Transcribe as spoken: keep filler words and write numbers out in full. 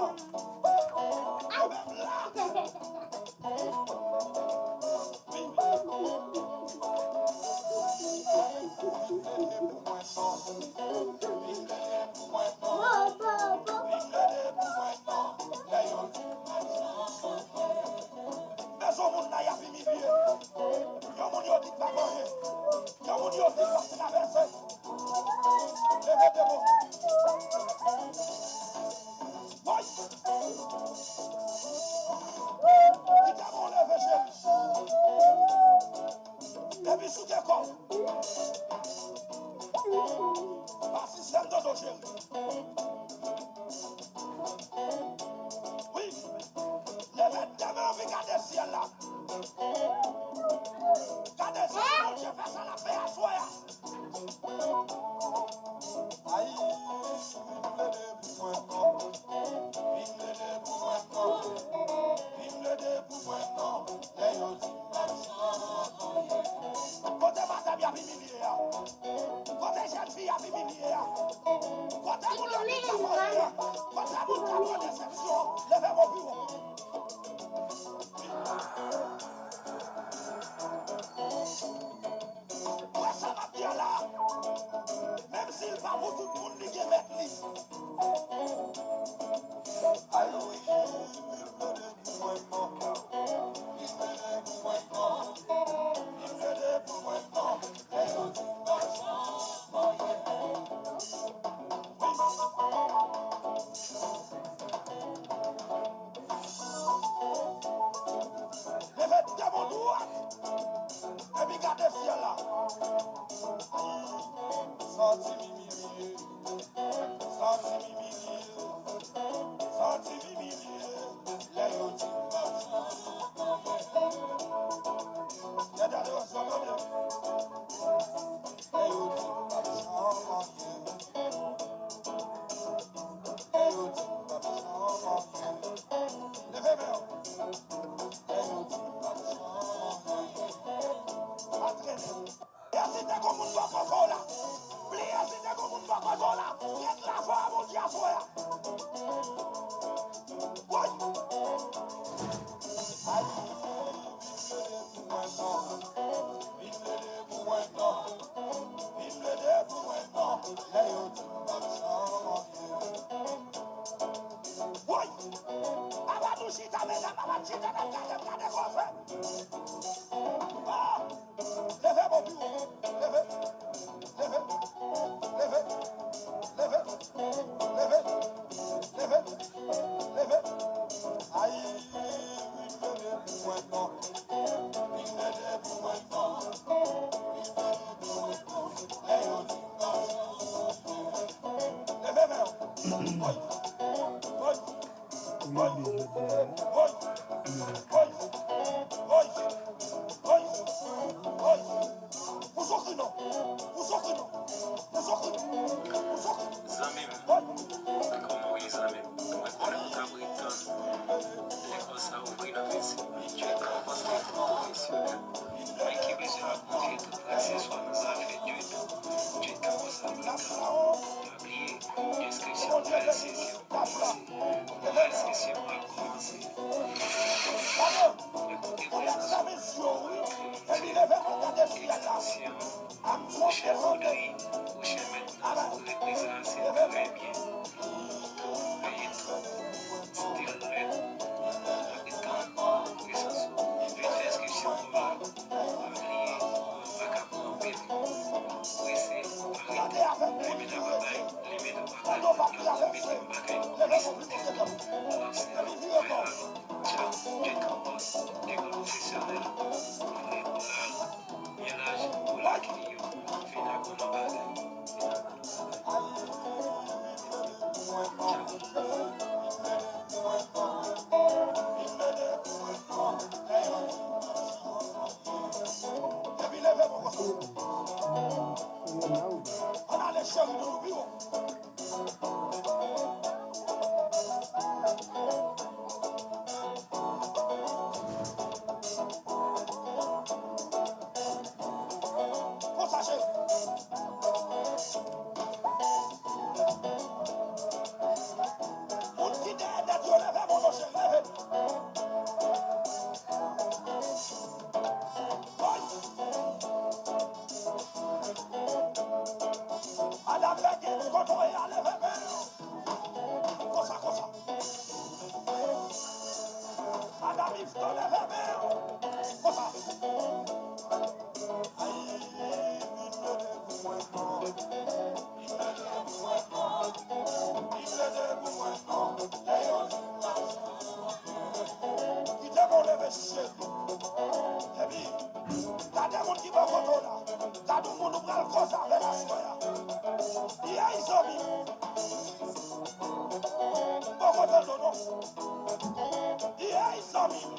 Yo menm la. Vin plede pou mwen non. Vin plede pou mwen non. Vin plede pou mwen non. Lè yo di m pa t janm anyen. Men sou moun la y ap imilye. Yon moun yo di k pa konyen. Yon moun yo di k p ap travèse. Leve de mo. Woy! Kite men w leve, cheri. Depi souke kò w. Pa sistèm dodo, cheri. Wi. Leve de men w, anvi gade syèl la. Gade sa Bondye fè, sa l ap fè aswè a. Ay, vin plede pou mwen non. Vin plede pou mwen non. Vin plede pou mwen non. Lè yo di m pa t janm anyen. Kote madanm y ap imilye a? Kote jèn fi y ap imilye a? Kote moun yo ki ka konnen a? Kote moun k ap pran desepsyon? Leve men w pi wo. Wè sa m ap di a la. Menm si l pa pou tout moun, li gen mèt li. Ay wi, vin plede pou mwen non. Vin plede pou mwen non. Vin plede pou mwen non. Lè yo di m pa t janm anyen. Wi. Leve de men w dwat. Epi gade syèl la. Santi m imilye. Santi m imilye. Santi m imilye. Lè yo di m pa t janm anyen. Gade, gade, gade. Lè yo di m pa t janm anyen. Lè yo di m pa t janm anyen. Leve men w. Lè yo di m pa t janm anyen. Pa trennen. Bliye si te gon moun bò kote w la. Bliye si te gon moun bò kote w la. Ret la fò a Bondye aswè a. Woy! Ay, vin plede pou mwen non. Vin plede pou mwen non. Vin plede pou mwen non. Lè yo di m pa t janm anyen. Woy! Apa nou chita, medam, apa n chita, n ap gade, n ap gade kòfè. Ah! Leve men w pi wo. Leve. Leve. Leve. Leve. Leve. Leve. Leve. Ay, vin plede pou mwen non. Vin plede pou mwen non. Vin plede pou mwen non. Lè yo di m pa t janm anyen. Leve men w. Woy. Woy. Pou mande jodi a, wi. Zanmi m, kòman w ye, zanmi m? Mwen konnen w ye, zanmi m. Mwen konnen w t ap ret tann lekòl sa a ouvri nan Vèse. Dye ka konstwi tout pwomesyonè. Mwen ki bezwen ap konfye tout presye swa nan zafè Dye tou. Dye ka konstwi tout. Pa bliye, enskripsyon pral sezi. Kòmanse. Kòmanse, se mwen ap kòmanse. Ekoute prezans ou. Ekstansyon, Rochè Audrey, Rochè Mentnans, reprezan se trè byen. Tou, veye tou. Still red. N ap ret tann prezans ou. Vin fè enskripsyon ou la. Pa bliye, ou pa ka pran anpil. Prese, pa rete. Limit a babay. Limit ou pa ka. Yo tou mete m bagay plis nan tèt ou. N ap sèvi. Tchaw, Dye ka bòs, Dye ka pwofesyonèl. Vre, bra l byen laj pou l akeyi w. Vin ak bon bagay. Vin ak bon bagay. Montoya, leve men w. Konsa, konsa. Madanm Yvetot, leve men w. Konsa. Ay, vin plede pou mwen non. Vin plede pou mwen non. Vin plede pou mwen non. Leyon. Kite m leve cheri. Epi, gade moun ki bò kote w la. Gade yon moun ou pral koze avè l aswè a. Yey zanmi m. M bò kote w non. Yey zanmi m.